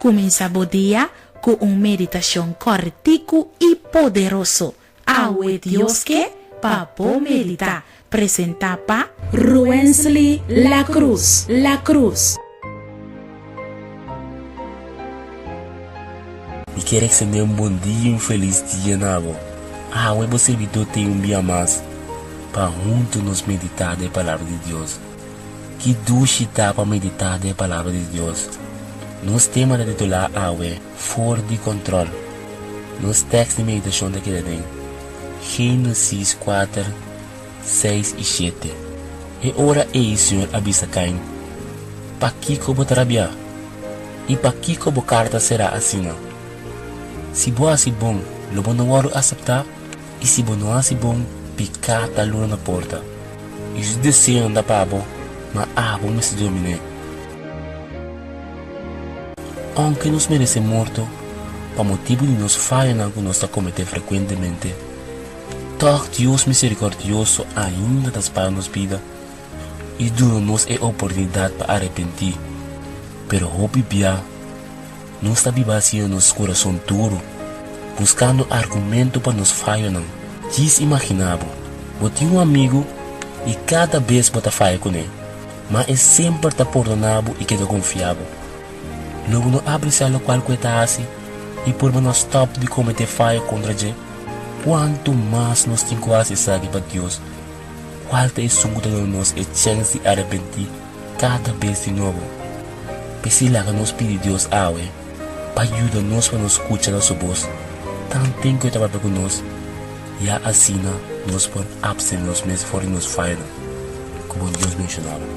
Kuminsá bo dia ku un meditashon kòrtiku i poderoso. Awe Dios ke pa bo meditá. Presentá pa Ruensly La Cruz. La Cruz. Mi kier extende un bon dia y un feliz dia na bo. Awe bo sirbidor tin un bia mas pa hunto nos medita den e Palabra di Dios. Ki dushi ta pa medita den e Palabra di Dios! Nos tema ta titula awe, For di Control. Nos tekst di meditacion ta keda den Genesis kuater, seis i shete. E ora ei Señor a bisa Kain, Pakiko bo ta rabiá? I pakiko bo kara ta será asina? Si bo hasi bon, lo bo no wòrdu aseptá? I si bo no hasi bon, piká ta luna na porta, i su deseonan ta pa bo, ma abo mester domin'é. Ounke nos meresé morto pa motibu di nos fayonan ku nos ta kometé frekuentemente, tòg Dios miserikòrdioso ainda ta spara nos bida i duna nos e oportunidat pa arepentí. Pero hopi bia nos ta biba haciendo nos kurason duru, buskando argumento pa nos fayonan. Djis imaginá bo, bo tin un amigu i kada bes bo ta faya kuné, ma e semper ta pordoná bo i keda konfia bo. Lo bo no apresiá lokual ku e ta hasi i purba no stòp di kometé fayo kontra dje? Kuantu mas nos tin ku hasi esaki pa Dios, kual ta esun ku ta duna nos e chèns di arepentí kada bes di nobo? P'esei laga nos pidi Dios awe pa yuda nos pa nos skucha na su bos tanten ku e ta papia ku nos, ya asina nos por apstené nos mes for di nos fayonan ku bon Dios menshoná bo.